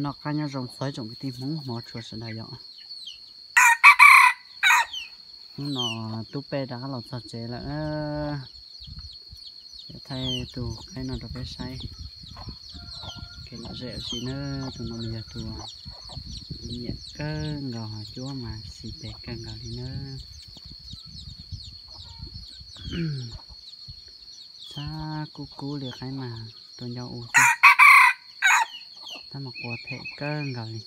Noj qab nyob zoo txog ib tsoom kwv tij Hmoob hmov tshua sawv daws yom. Hnub no Tub Pej rov qab los txog tsev lawm. Thaij tus qaib no rau peb saib. Kev lom zem ua si na, tus no mas yog tus nyiam kawg nkaus, cuab mas xis pes kawg nkaus li na. Txhab kub kub li qaib mas tua ncauj u xwb, tab mas qua them kawg nkaus li.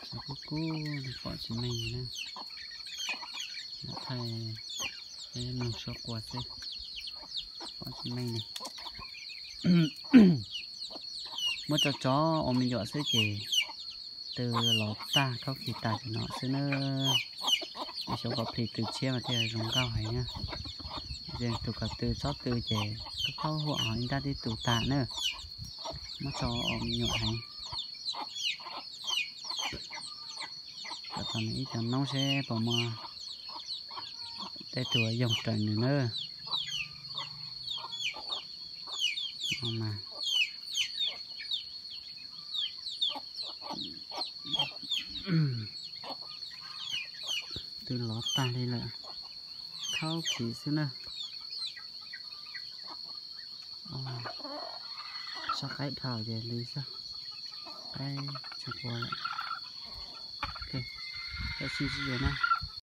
Txhab kub kub li pom tsis meej li na. Thaij peb mloog suab qua xwb, pom tsis meej li. Muab tso tsov ua me nyuam xwb ces tw lov tag khaub khis tas tam no xwb na. Xyov kom plis tw tshiab mas thiaj zoo nkauj heev na. Ces tus kom tw tsob tw ces khaub khaub huam ho ib nrab tib tug tas na. Muab tso ua me nyuam heev. Kom tau nws ib co noob seb puas muaj tej tug yoog raws nws na. Twb lov tag li lawm, khaub khis xwb na. Sab qaib dhau ces li xwb, qaib tsis qua lawm. Tam sim sib yuav na.